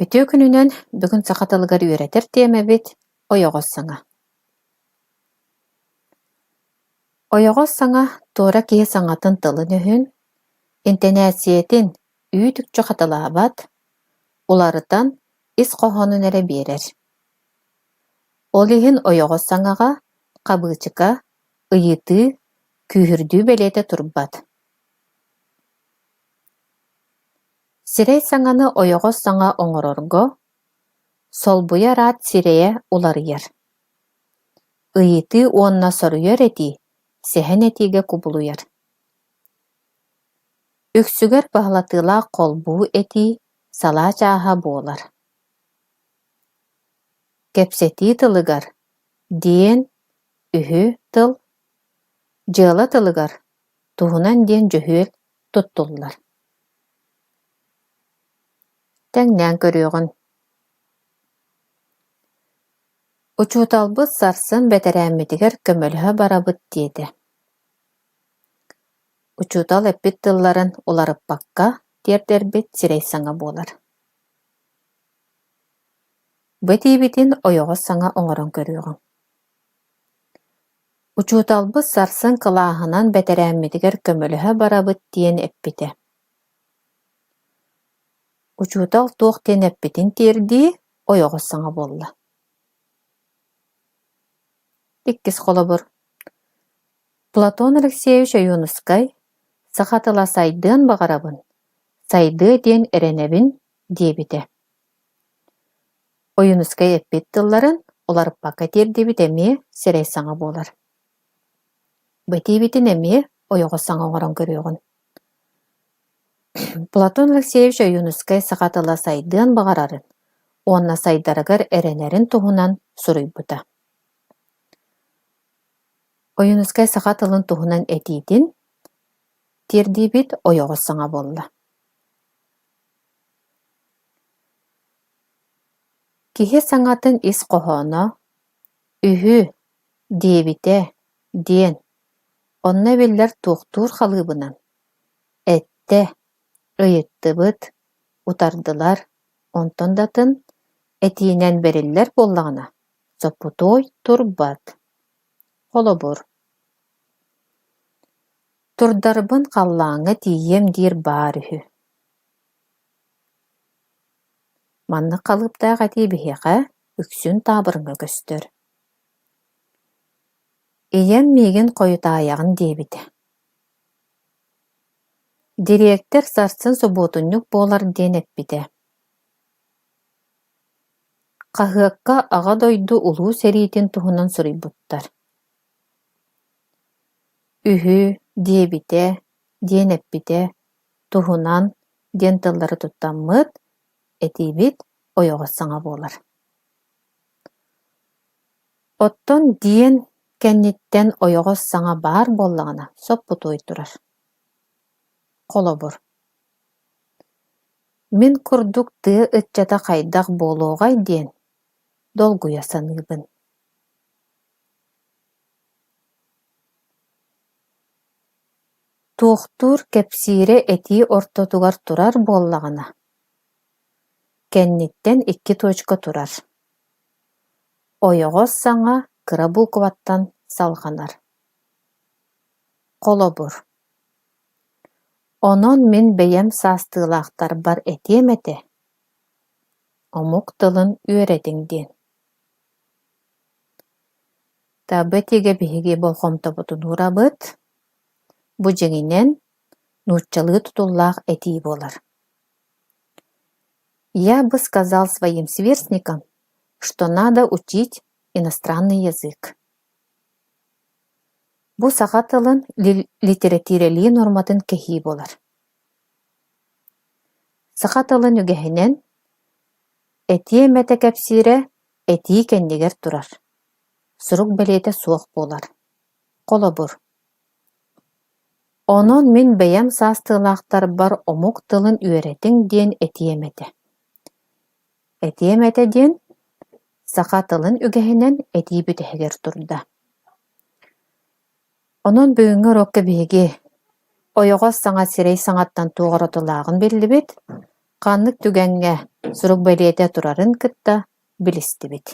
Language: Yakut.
Үтүө күнүнэн бүгүн саха тылыгар үөрэтэр тиэмэбит ойоҕос саҥа. Ойоҕос саҥа туора киһи саҥатын тылын-өһүн, интэнээссийэтин үүт-үкчү хатылаабат, уларытан ис хоһоонун эрэ биэрэр. Ол иһин ойоҕос саҥаҕа хабыычыка, ыйытыы, күүһүрдүү бэлиэтэ турбат. Сирэй саҥаны ойоҕос саҥа оҥорорго солбуйар аат сирэйэ уларыйар, ыйытыы уонна соруйар этии сэһэн этиигэ кубулуйар. Үксүгэр баһылатыылаах холбуу этии салаа чааһа буолар. Кэпсэтии тылыгар диэн үһү тыл, дьыала тылыгар туһунан диэн дьөһүөл туттуллар. Тэҥнээн көрүөҕүҥ Учууталбыт сарсын бэтэрээммитигэр көмөлөһө барабыт диэтэ. Учуутал эппит тылларын уларыппакка тиэрдэрбит сирэй саҥа буолар. Бу этиибитин ойоҕос саҥа оҥорон көрүөҕүҥ. Учууталбыт сарсын кылааһынан бэтэрээммитигэр көмөлөһө барабыт диэн эппитэ. Учуутал туох диэн эппитин тиэрдии ойоҕос саҥа буолла. Иккис холобур. Платон Алексеевич Ойуунускай «Саха тыла сайдыан баҕарабын, сайдыа диэн эрэнэбин» диэбитэ. Ойуунускай эппит тылларын уларыппакка тиэрдибит эмиэ сирэй саҥа буолар. Бу этиибитин эмиэ ойоҕос саҥа оҥорон көрүөҕүн. Платон Алексеевич Ойуунускай саха тыла сайдыан баҕарарын уонна сайдарыгар эрэнэрин туһунан суруйбута. Ойуунускай саха тылын туһунан этиитин тиэрдиибит ойоҕос саҥа буолла. Киһи саҥатын ис хоһооно «үһү», «диэбитэ» диэн, онно эбиллэр туохтуур халыыбынан «эттэ», «ыйыттыбыт», «утардылар», онтон да атын этиинэн бэриллэр буоллаҕына, соппутуой турбат. Холобур, «Турдарбын халлааҥҥа тиийиэм диир баар үһү» Маннык халыыптаах этии биһиэхэ үксүн таабырыҥҥа көстөр. Ийэм миигин хойутаайаҕын диэбитэ. Дириэктэр сарсын субуотунньук буолар диэн эппитэ. Хаһыакка Аҕа дойду Улуу сэриитин туһунан суруйбуттар. Үһү, диэбитэ, диэн эппитэ, туһунан диэн тыллары туттаммыт, этиибит ойоҕос саҥа буолар. Оттон диэн кэнниттэн ойоҕос саҥа баар буоллаҕына соппутуой турар. Холобур, мин курдук тыа ыччата хайдах буолуоҕай диэн долгуйа саныыбын. Туохтуур кэпсиирэ этии ортотугар турар буоллаҕына, кэнниттэн икки точка турар, ойоҕос саҥа кыра букваттан салҕанар. Холобур, онон мин бэйэм саастыылаахтарбар этиэм этэ, омук тылын үөрэтиҥ диэн. Таба этиигэ биһиги болҕомтобутун уурабыт, бу дьиҥинэн, нууччалыы тутуллаах этии буолар. Я бы сказал своим сверстникам, что надо учить иностранный язык. Бу саха тылын литэрэтиирэлии нуорматын кэһии буолар. Саха тылын үгэһинэн этиэ эмэтэ кэпсиирэ этии кэннигэр турар, сурук бэлиэтэ суох буолар. Холобур, онон мин бэйэм саастыылаахтарбар омук тылын үөрэтиҥ диэн этиэм этэ. Этиэм этэ диэн саха тылын үгэһинэн этии бүтэһигэр турда. Онон бүгүҥҥү уруокка биһиги ойоҕос саҥа сирэй саҥаттан туох уратылааҕын биллибит. Ханнык түгэҥҥэ сурук бэлиэтэ турарын кытта билистибит.